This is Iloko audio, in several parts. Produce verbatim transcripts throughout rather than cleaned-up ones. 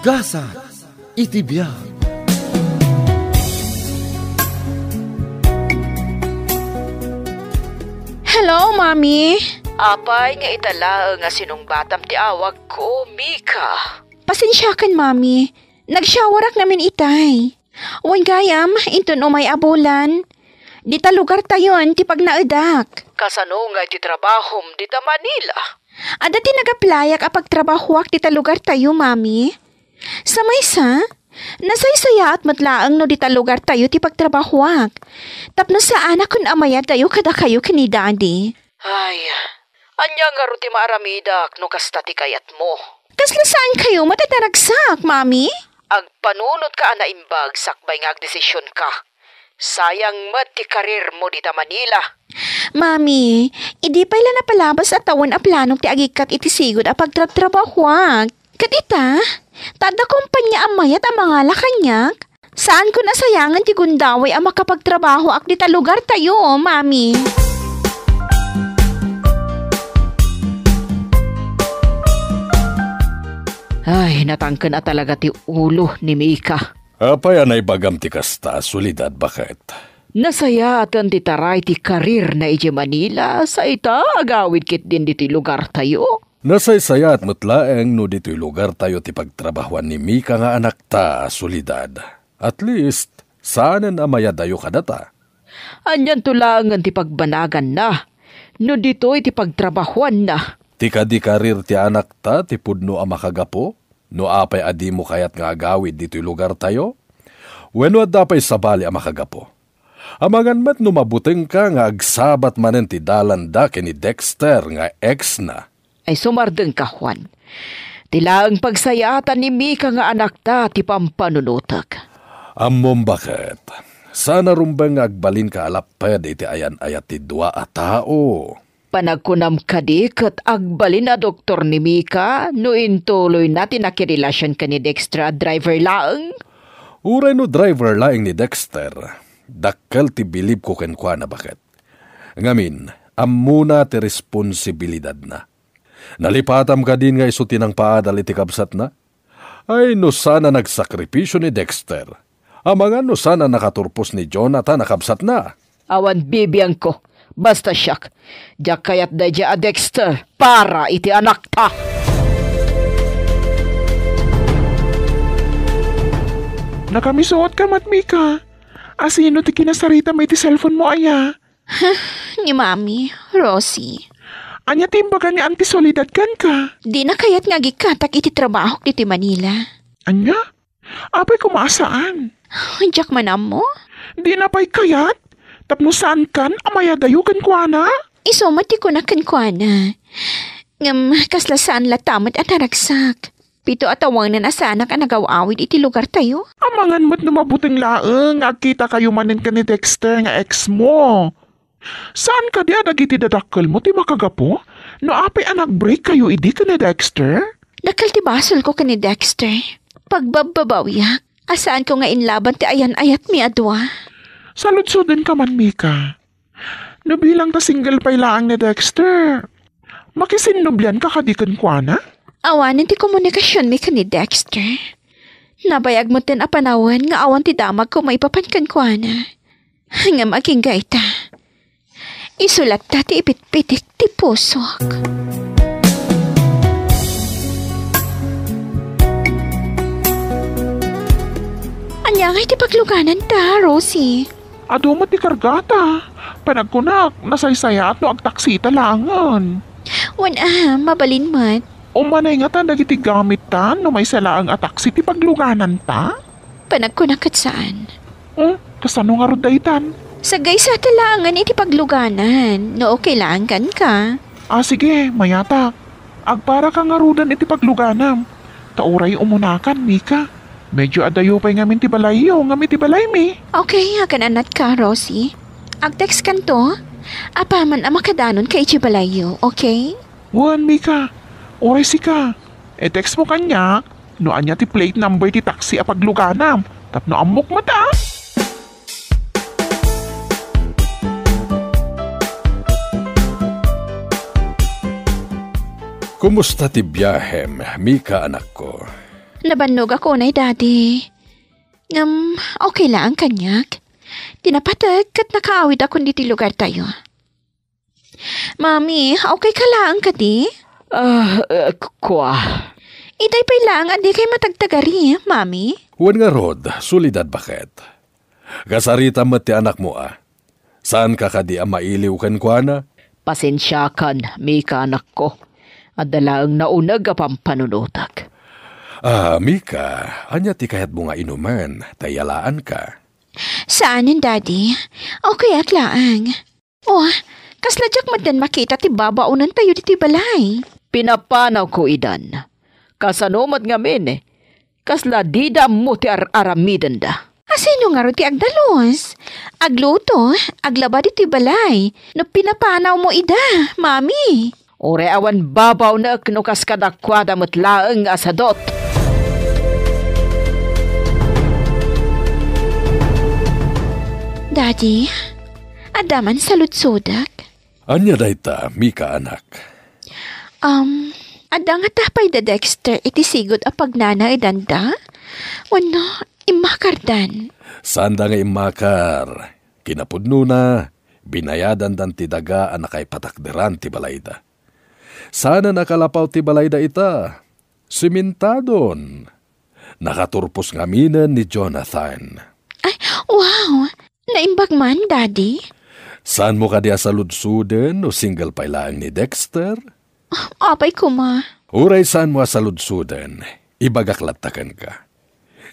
Gasat iti biag. Hello, Mami. Apay nga ita laeng a sinungbatam ti awagko, Mika? Pasensiakan, Mami. Nag-showerak ngamin itay. Wen gayam, inton umay a bulan, dita lugartayon ti pagnaedak. Kasano nga iti trabahom dita Manila? Adda ti nag-applyak a pagtrabahoak dita lugartayo, Mami. Sa maysa, nasaysayaat met laeng no dita lugartayo ti pagtrabahoak. Tapno saanakon a mayadayo kadakayo ken ni Daddy. Ay, ania ngarud ti maaramidak no kasta ti kayatmo? Kasla saankayo met a naragsak, Mami? Agpanunotka a naimbag sakbay nga agdesisionka. Sayang met ti karirmo dita Manila. Mami, idi pay la napalabas a tawen a planok ti agikkat iti sigud a pagtrabtrabahoak. Ket ita, ta adda kompania a mayat a mangala kaniak. Saanko a sayangen ti gundaway a makapagtrabahoak dita lugartayo, Mami. Ay, natangken a talaga ti ulo ni Mika. Apay a naibagam ti kasta, Soledad, baket? Nasayaaten ti taray ti karirna idiay Manila, sa ita agawid ketdin ditoy lugartayo. Nasaysayaat met laeng no ditoy lugartayo ti pagtrabahoan ni Mika nga anakta, Soledad. At least, saanen a mayadayo kadata. Anianto laengen ti pagbanaganna no ditoy ti pagtrabahoanna? Ti kadi karir ti anakta ti pudno a makagapu no apay a dimo kayat nga agawid ditoy lugartayo? Wenno adda pay sabali a makagapu? Amangan met no mabutengka nga agsabat manen ti dalanda ken ni Dexter nga ex na. Ay, sumardengka, Juan. Ti laeng pagsayaatan ni Mika nga anakta ti pampanunotek. Ammom, baket? Saan a rumbeng nga agbalinka a lapped iti ayan-ayat ti dua a tao. Panagkunam kadi ket agbalin a doktor ni Mika no intuloyna ti nakirelasion ken ni Dexter a driver laeng? Uray no driver laeng ni Dexter, dakkel ti bilibko kenkuana, baket. Ngamin, ammona ti responsibilidadna. Nalipatam kadin nga isu ti nangpaadal iti kabsatna? Ay, no saan a nagsakripisio ni Dexter. Amangan no saan a nakaturpos ni Jonathan a kabsatna. Awan bibiangko. Basta siak, diak kayat daydiay a Dexter para iti anakta. Nakamisuotka met, Mika. Asino ti kinasaritam iti cellphone mo aya? Ni Mami, Rosie. Ania ti imbaga ni Auntie Soledad kenka? Dina kayat nga agikkatak iti trabahok ditoy Manila. Ania? Apay koma a saan? Diak man ammo. Dina pay kayat? Tapno saankan a mayadayo kenkuana? Isu met ti kunak kenkuana. Ngem kasla saan latta met a naragsak. Pito a tawengen a saanak a nagaw-awid iti lugartayo. Amangan met no mabuteng laeng nga agkitakayo manen ken ni Dexter nga ex mo. Saan kadi a dagiti dadakkelmo ti makagapu no apay a nag-break kayo idi ken ni Dexter? Dakkel ti basolko ken ni Dexter. Pagbabbabawiak a saanko nga inlaban ti ayan-ayatmi a dua. Saludsodenka man, Mika. No bilang ta single pay laeng ni Dexter, makisinnublianka kadi kenkuana? Awanen ti komunikasionmi ken ni Dexter. Nabayag metten a panawen nga awan ti damagko maipapan kenkuana. Ngem agingga ita, isu latta ti ipitpitik ti pusok. Ania ngay ti paglugananta, Rosie? Adu met ti kargata. Panagkunak, nasaysayaat no agtaksita laengen. Wen a, mabalin met. Umanay ngata dagiti gamitta no maysa laeng a taksi ti paglugananta? Panagkunak ket saan. Hmm, kasano ngarud daytan? Saggaysata laengen iti pagluganan, no okay laeng kenka. Ah, sige, mayatak. Agparaka ngaruden iti pagluganam. Ta uray umunakan, Mika. Medyo adayo pay ngamin ti balayyo ngem iti balaymi. Okay, agan-anatka, Rosie. Agtext kanto, apaman a makadanonka iti balayyo, okay? Wen, Mika, uray sika, i-text mo kaniak no ania ti plate number ti taksi a pagluganam tapno ammok met a. Kumusta ti biahem, Mika, anakko? Nabannogak unay, Daddy. Ngem, okay laeng kaniak. Ti napatek ket nakaawidakon ditoy lugartayo. Mami, okay ka laeng kadi? Ah, eh, k-, kua. Itay pay laeng a dikay matagtagari, Mami. Wen ngarud, Soledad, baket? Kasaritam met ti anakmo, a? Saanka kadi a mailiw kenkuana? Pasensiakan, Mika, anakko. Adda laeng nauneg a pampanunotek. Ah, Mika, ania ti kayatmo nga inumen? Ta iyalaanka. Saanen, Daddy. Okay ak laeng. Oh, kasla diak met makita ti babaonentayo ditoy balay. Pinapanawko idan. Kasano met ngamin, kasla dida ammo ti ar-aramidenda? A, sino ngarud ti agdalus, agluto, aglaba ditoy balay no pinapanawmo ida, Mami? Uray awan babaonek no kas kadakuada met laeng a sadut. Daddy, adda man saludsodek? Ania dayta, Mika, anak? Um, adda ngata pay da Dexter iti sigud a pagnanaedanda? Wenno, immakardan? Saanda nga immakar. Kinapudnona, binayadandan ti daga a nakaipatakderan ti balayda. Saanen a kalapaw ti balayda ita. Sementadon. Nakaturpos ngaminen ni Jonathan. Ay, wow! Naimbag man, Daddy? Saanmo kadi a saludsoden no single pay laeng ni Dexter? Apay koma. Uray saanmo a saludsoden, ibagak latta kenka.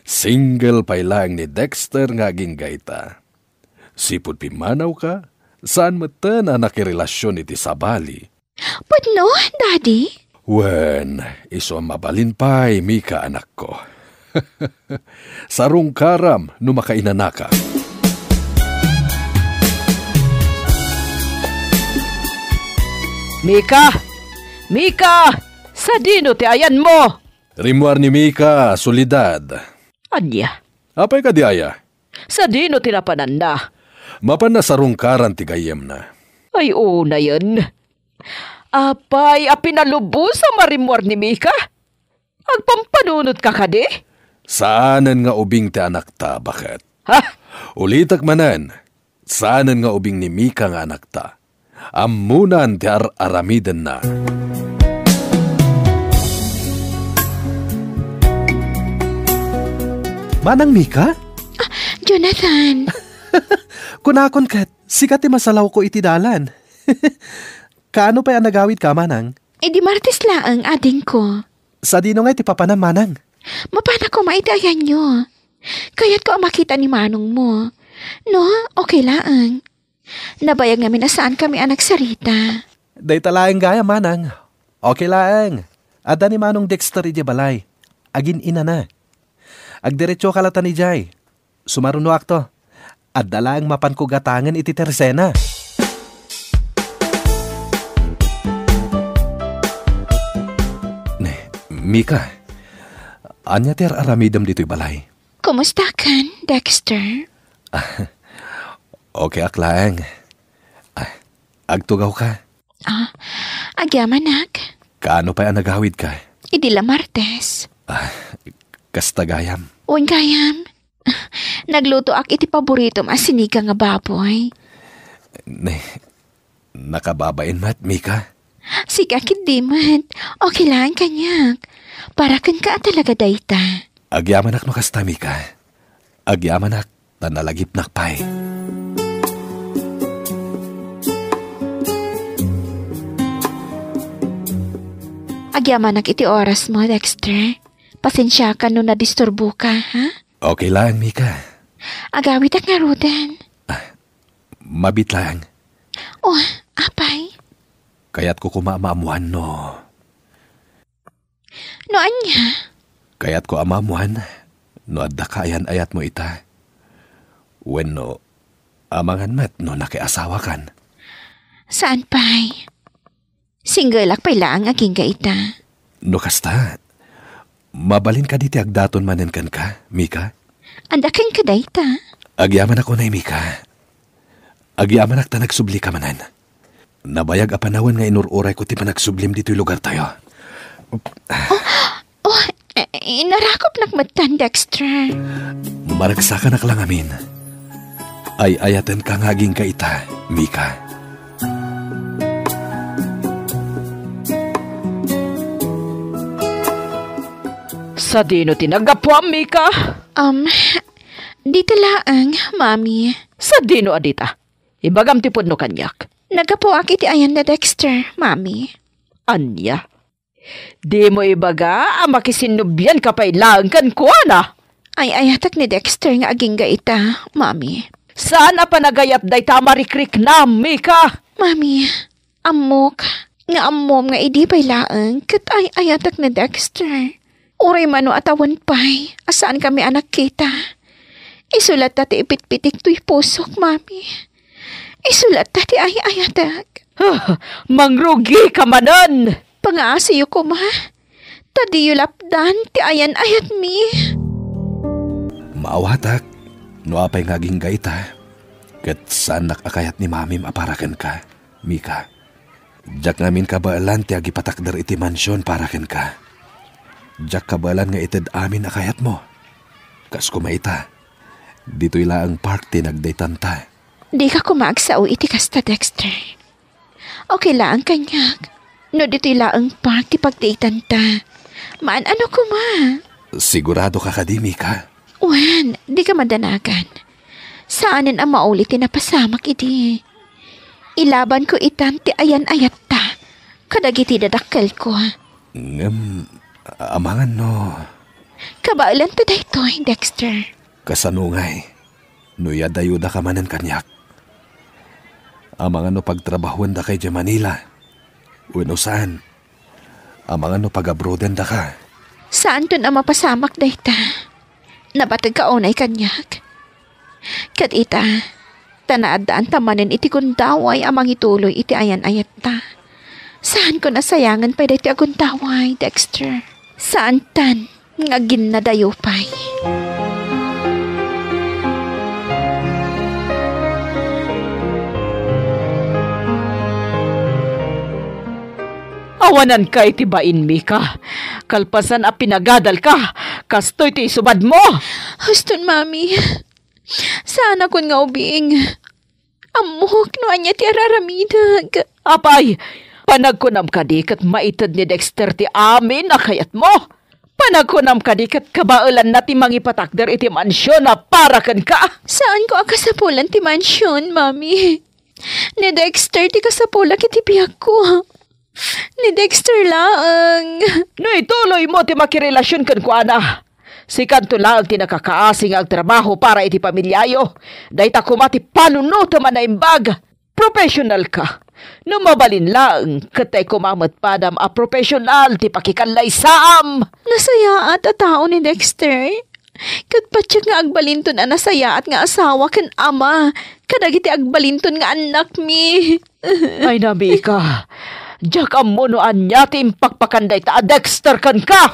Single pay laeng ni Dexter nga agingga ita. Sipud pimmanawka, saan metten a nakirelasion iti sabali. Pudno, Daddy? Wen, isu a mabalin pay, Mika, anakko. Sarungkaram no makainanaka. Mika! Mika! Sadino ti ayanmo? Rimmuar ni Mika, Soledad. Ania? Apay kadi aya? Sadino ti napananna? Mapanna sarungkaran ti gayyemna. Ay, unayen. Apay a pinalubos a marimmuar ni Mika? Agpampanunotka kadi? Saanen nga ubing ti anakta, baket? Ha? Ulitek manen, saanen nga ubing ni Mika nga anakta. Ammonan ti ar-aramidenna. Manang Mika? Ah, Jonathan. Kunakon ket, sika ti masalawko iti dalan. Kaano pay a nagawidka, Manang? Idi Martes laeng, adingko. Sadino ngay ti papanam, Manang? Mapanak koma iti ayanyo. Kayatko a makita ni manongmo. No, okay laeng. Nabayag ngamin a saankami a nagsarita. Dayta laeng gayam, Manang. Okay laeng. Adda ni Manong Dexter idiay balay. Agin-inana. Agdiretsoka latta idiay. Sumarunoakto. Adda laeng mapanko gatangen iti tersena. Ne, Mika, ania ti ar-aramidem ditoy balay? Kumustakan, Dexter? Ah, okay ak laeng. Ah, agtugawka? Ah, agyamanak. Kaano pay a nagawidka? Idi la Martes. Ah, kasta gayam. Wen gayam. Naglutoak iti paboritom a sinigang a baboy. Ne, nakababain met, Mika? Sika ketdi met. Okay laeng kaniak. Para kenka a talaga dayta. Agyamanak no kasta, Mika. Agyamanak ta nalagipnak pay. Agyamanak iti orasmo, Dexter. Pasensiakan no nadisturboka, ha? Okay laeng, Mika. Agawidak ngaruden. Ah, mabiit laeng. Oh, apay? Kayatko koma a maammoan no. No ania? Kayatko a maammoan no adda kaayan-ayatmo ita. Wenno, amangan met no nakiasawakan. Saan pay? Singgelak pay laeng agingga ita. No kasta, mabalin kadi ti agdaton manen kenka, Mika? Adda kenka dayta? Agyamanak unay, Mika. Agyamanak ta nagsublika manen. Nabayag a panawen nga inur-urayko ti panagsublim ditoy lugartayo. Oh, oh, Eh, inarakupnak metten, Dexter. Maragsakanak lang amin. Ay-ayatenka nga agingga ita, Mika. Sadino ti naggapuam, Mika? Um, dita laeng, Mami. Sadino a dita? Ibagam ti pudno kaniak. Naggapuak iti ayan da Dexter, Mami. Ania? Dimo ibaga a makisinnubianka pay laeng kenkuana? Ay-ayatek ni Dexter nga agingga ita, Mami. Saan a panagayat dayta a marikriknam, Mika? Mami, ammok nga ammom nga idi pay laeng ket ay-ayatek ni Dexter. Uray mano a tawen pay a saankami a nagkita. Isu latta ti ipitpitik toy pusok, Mami. Isu latta ti ay-ayatek. Ah, mangrugika manen! Pangaasiyo koma, ta diyo lapdan ti ayan-ayatmi. Maawatak, no apay nga agingga ita, ket saannak a kayat ni Mamim a para kenka, Mika. Diak ngamin kabaelan ti agipatakder iti mansion para kenka. Diak kabaelan nga ited amin a kayatmo. Kas koma ita, ditoy laeng park ti nagdaytanta. Dika koma agsao iti kasta, Dexter. Okay laeng kaniak no ditoy laeng park ti pagdaytanta. Maan-ano koma. Sigurado ka kadi, Mika? Wen, dika madanagan. Saanen a mauli ti napasamak idi. Ilabanko itan ti ayan-ayatta kadagiti dadakkelko. Ngem, amangan no. Kabaelanta daytoy, Dexter. Kasano ngay? No iyadayodaka manen kaniak. Amangan no pagtrabahuendaka idiay Manila. Wenno saan? Amangan no pag-abroadendaka. Saanton a mapasamak dayta. Nabategka unay kaniak. Ket ita, ta naaddaanta manen iti gundaway a mangituloy iti ayan-ayatta. Saanko a sayangen pay daytoy a gundaway, Dexter. Saantan nga aginnadayo pay. Awananka iti bain, Mika. Kalpasan a pinagadalka, kastoy ti isubadmo. Huston, Mami. Saanakon nga ubing. Ammok no ania ti ar-aramidek. Apay, panagkunam kadi ket maited ni Dexter ti amin a kayatmo? Panagkunam kadi ket kabaelanna ti mangipatakder iti mansion a para kenka? Saanko a kasapulan ti mansion, Mami. Ni Dexter ti kasapulak iti biagko. Ni Dexter laeng. No ituloymo ti makirelasyon kenkuana, sikanto laeng ti nakakaasi nga agtrabaho para iti pamiliayo. Dayta koma ti panunotem a naimbag. Professional ka. No mabalin laeng, ket tay koma met padam a professional ti pakikallaysaam. Nasayaat a tao ni Dexter. Ket patiek nga agbalinton a nasayaat nga asawa ken ama kadagiti agbalinton nga annakmi. Ay, Mika, diak ammo no ania ti impakpakan dayta a Dexter kenka.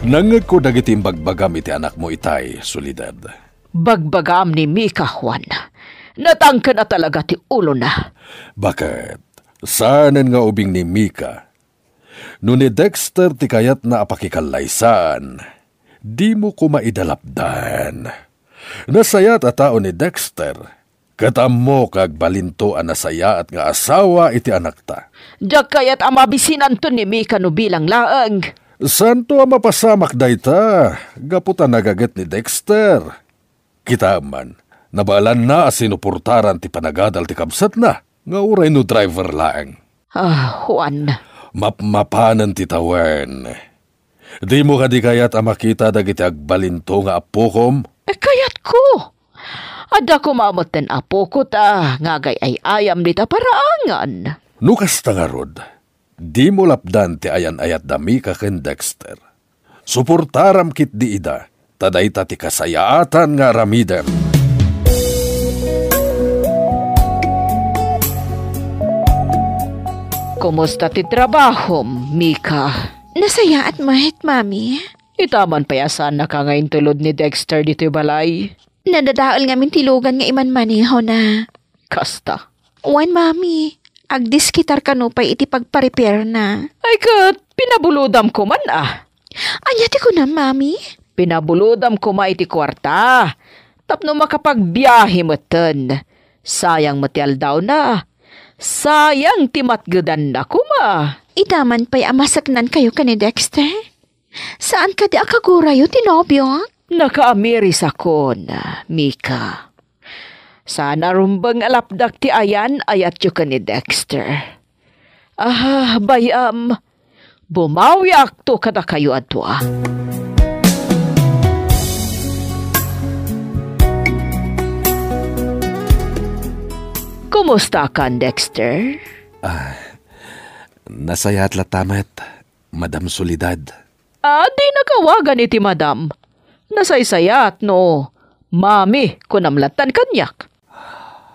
Nangngegko dagiti imbagbagam iti anakmo itay, Soledad. Bagbagaam ni Mika, Juan. Natangken a talaga ti ulona. Baket, saanen nga ubing ni Mika. No ni Dexter ti kayatna a pakikallaysaan, dimo koma ida lapdan. Nasayaat a tao ni Dexter, ket ammok nga agbalinto a nasayaat nga asawa iti anakta. Diak kayat a mabisinanto ni Mika no bilang laeng. Saanto a mapasamak dayta, gapu ta nagaget ni Dexter. Kitaem man, nabaelanna a sinuportaran ti panagadal ti kabsatna, nga uray no driver laeng. Ah, Juan. Mapmapanen ti tawen. Dimo kadi kayat a makita dagiti agbalinto nga appokom? Eh, kayatko. Adda koma metten apoko ta nga agay-ay-ayam dita paraangan. No kasta ngarud, dimo lapdan ti ayan-ayat da Mika ken Dexter. Suportaram ketdi ida, ta dayta ti kasayaatan nga aramidem. Kumusta ti trabahom, Mika? Nasayaat met, Mami. Ita man pay a saannaka nga intulod ni Dexter ditoy balay. Nadadael ngamin ti lugan nga imanmanehona. Kasta. Wen, Mami, agdiskitar kano pay iti pagparepairna. Ay ket, pinabulodam koma a. Ania ti kunam, Mami? Pinabulodam koma iti kuarta tapno makapagbiahe metten. Sayang met ti aldawna. Sayang ti matgedanna koma. Ita man pay a maseknankayo ken ni Dexter? Saan kadi a kagurayo ti nobiok? Nakaamirisakon, Mika. Saan a rumbeng a lapdak ti ayan-ayatyo ken ni Dexter. Ah, bay-am, bumawiakto kadakayo a dua. Kumusta kan, Dexter? Ah, nasayaat latta met, Madam Soledad. Ah, dina awagan iti madam. Nasaysayaat no Mami, kunam lattan kaniak.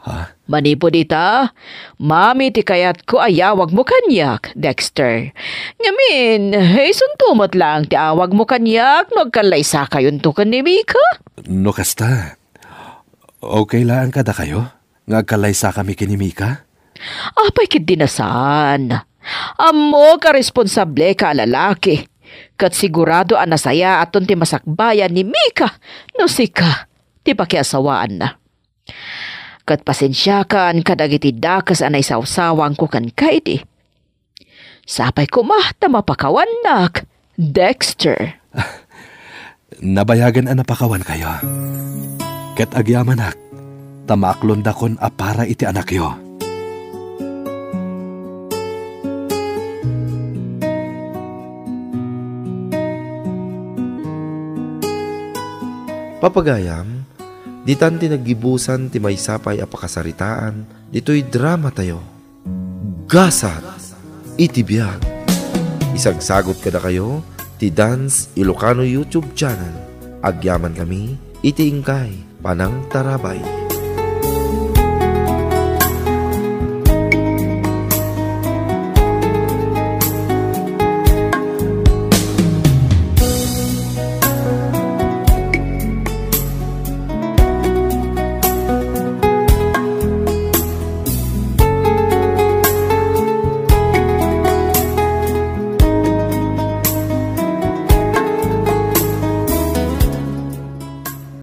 Ha? Manipud ita, Mami ti kayatko a yawagmo kaniak, Dexter. Ngamin, isunto met laeng ti awagmo kaniak no agkallaysakayonto ken ni Mika. No kasta, okay laeng kadakayo nga agkallaysakami ken ni Mika? Apay ketdi a saan? Ammok a responsableka a lalaki, ket sigurado a nasayaaton ti masakbayan ni Mika no sika ti pakiasawaanna. Ket pasensiakan kadagiti dakes a naisawsawangko kenka idi. Sapay koma ta mapakawannak, Dexter. Nabayagen a napakawankayo. Ket agyamanak ta maaklondakon a para iti anakyo. Papagayam, ditan ti naggibusan ti maysa pay a pakasaritaan ditoy dramatayo. Gasat iti biag. Isagsagut kadakayo ti Dance Ilocano YouTube channel. Agyamankami iti inkay panangtarabay.